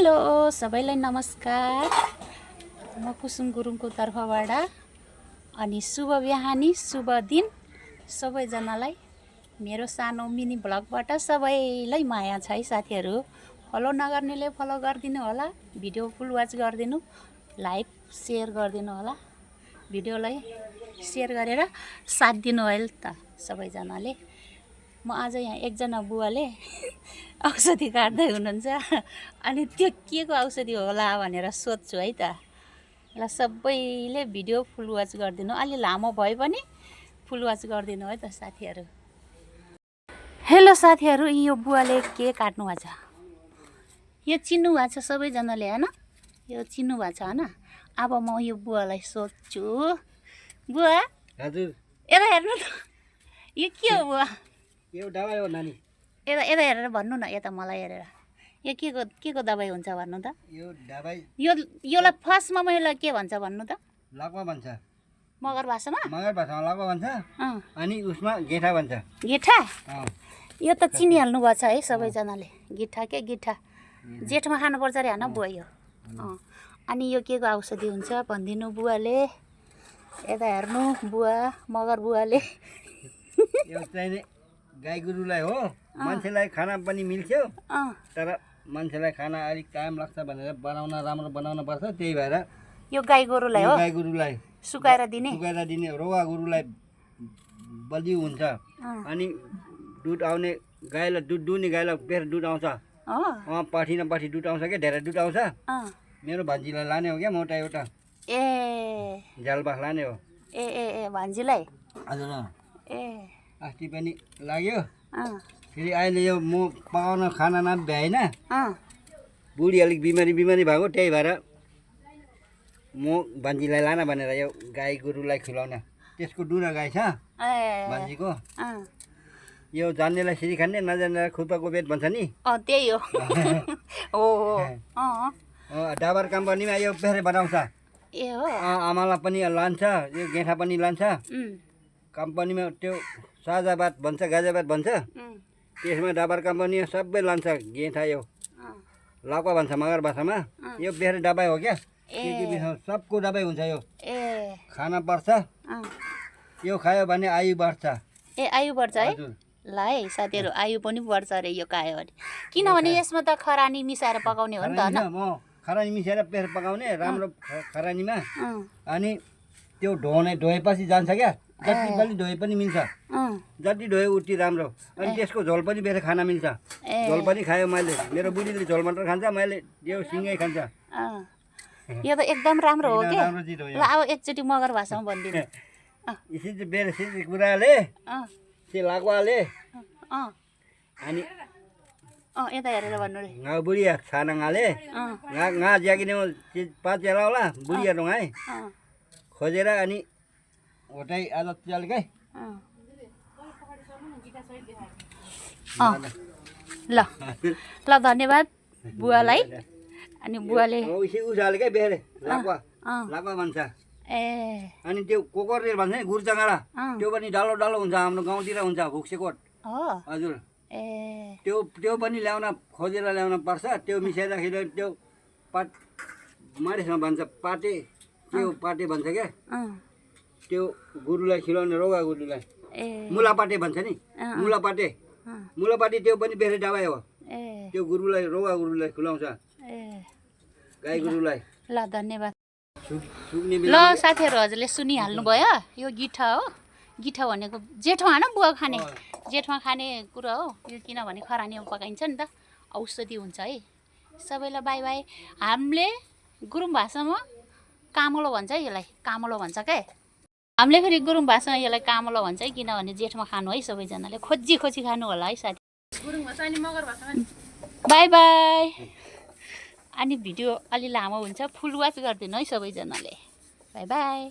Hello सबैलाई नमस्कार। म कुसुम गुरुङको तर्फबाट अनि शुभ बिहानी शुभ दिन सबैजनालाई मेरो सानो मिनी ब्लगबाट सबैलाई माया छ है साथीहरू। फलो नगर्नेले फलो गरिदिनु होला, भिडियो फुल वाच गरिदिनु, लाइक सेयर गरिदिनु होला, भिडियोलाई सेयर गरेर साथ दिनु होला त सबैजनाले। म आज यहाँ एकजना बुवाले औषधि काट्दै हुनुहुन्छ अनि त्यो के को औषधि होला भनेर सोध्छु है त। ल सबैले भिडियो फुल वाच गरिदिनु, अलि लामो भए पनि फुल वाच गरिदिनु है त साथीहरू। हेलो साथीहरू, यो बुवाले के काट्नु भएको छ? यो चिन्नु भएको छ सबैजनाले हैन? यो चिन्नु भएको छ हैन? अब म यो बुवालाई सोध्छु। बुवा हजुर, यता हेर्नु त, यो के हो बुवा? यो दबाई हो नानी। यता यता हेरेर भन्नु न, यता मलाई हेरेर। यो के को दबाई हुन्छ भन्नु त? यो दबाई योलाई फर्स्टमा मैले के भन्छ भन्नु त? लकवा भन्छ। मगर भाषामा? मगर भाषामा लकवा भन्छ। अनि उसमा गेठा भन्छ। गेठा? यो त चिनिहाल्नु भएको छ है सबैजनाले। गिठा के गिठा जेठमा खानुपर्छ अरे हैन बुवा यो? अनि यो के को औषधि हुन्छ भनिदिनु बुवाले। यता हेर्नु बुवा, मगर बुवाले। यो चाहिँ गाई गोरुलाई हो, मान्छेलाई खाना पनि मिल्थ्यो, तर मान्छेलाई खाना अलिक टाइम लाग्छ भनेर राम्रो बनाउन पर्छ। त्यही भएर यो गाई गोरुलाई हो, गाई गोरुलाई सुकाएर दिने रोगा गोरुलाई बलियो हुन्छ। अनि दुध आउने गाईलाई, दुध दुहुने गाईलाई बेर दुध आउँछ। पछि न पछि दुध आउँछ क्या, धेरै दुध आउँछ। मेरो भान्जीलाई लाने हो क्या मोटा एउटा, ए झ्यालबास लाने हो। ए ए ए भान्जीलाई? हजुर। ए अस्ति पनि लाग्यो, फेरि अहिले यो म पकाउन खाना नभ्याएन, बुढी अलिक बिमारी भएको, त्यही भएर म भान्जीलाई लान भनेर यो गाई गोरुलाई खुलाउन। त्यसको दुध गाई छ भान्जीको। यो जान्नेलाई सिरी खाने, नजान्नेलाई खुर्पाको बेत भन्छ नि, त्यही हो। डाबर कम्पनीमा यो बेरे बनाउँछ। ए हो, आमालाई पनि लान्छ, यो गेठा पनि लान्छ। कम्पनीमा त्यो साजाबाद भन्छ, गाजाबाद भन्छ, त्यसमा डाबर कम्पनी सबै लान्छ। गेठा यो लकवा भन्छ मगर भाषामा। यो बेर दबाई हो क्या, सबको दबाई हुन्छ। यो खाना पर्छ, यो खायो भने आयु बढ्छ। ए आयु बढ्छ है? ल है साथीहरू, आयु पनि बढ्छ अरे यो खायो भने। किनभने यसमा त खरानी मिसाएर पकाउने हो नि त हैन? म खरानी मिसाएर पेर पकाउने राम्रो खरानीमा। अनि त्यो धोएपछि जान्छ क्या, जति पनि धोए पनि मिल्छ। जति धोए उति राम्रो। अनि त्यसको झोल पनि बेर खाना मिल्छ। झोल पनि खायो मैले, मेरो बुढीले झोल मात्र खान्छ, मैले यो सिँगै खान्छ। यो त एकदम राम्रो हो के? राम्रो चिज हो ल अब एकचोटि मगर भाषामा भनिदिनु। यसरी बेर सिँगी कुराले त्यो लाग्वाले अनि यता हेरेर भन्नु रे। बुढिया छानाङाले घा ज्याकिने पाँच होला बुढियाहरू है खोजेर अनि होटाइ आज चालकै। ल ल धन्यवाद बुवालाई। अनि बुवाले उसालेकै बेरे लाग्वा भन्छ। ए अनि त्यो कोकरेल भन्छ नि, गुरचङ्गाडा, त्यो पनि डालो डालो हुन्छ, हाम्रो गाउँतिर हुन्छ भुक्सेकोट। हजुर, ए त्यो पनि ल्याउन खोजेर ल्याउन पर्छ। त्यो मिसाइदाखेरि त्यो मानिसमा भन्छ पाटे, त्यो पाटे भन्छ क्या। त्यो गुरुलाई खिलाउने, रोगा गुरुलाई मुलापाटे भन्छ नि, मुलापाटे त्यो पनि बेरे दबाई हो। त्यो गुरुलाई, रोगा गुरुलाई खुलाउँछ, गाई गुरुलाई। ल धन्यवाद। ल साथीहरू, हजुरले सुनिहाल्नु भयो, यो गिठा हो। गिठा भनेको जेठमा होइन बुवा खाने, जेठमा खाने कुरा हो यो, किनभने खरानीमा पकाइन्छ नि त, औषधि हुन्छ है। सबैलाई बाई बाई। हामीले गुरुङ भाषामा कामलो भन्छ है, यसलाई कामलो भन्छ क्या। हामीले फेरि गुरुङ भाषामा यसलाई कामलो भन्छ है, किनभने जेठमा खानु है सबैजनाले, खोजी खानु होला है साथी। गुरुङ भाषा अनि मगर भाषामा बाई बाई। अनि भिडियो अलि लामो हुन्छ, फुल वाच गरिदिनु है सबैजनाले। By by.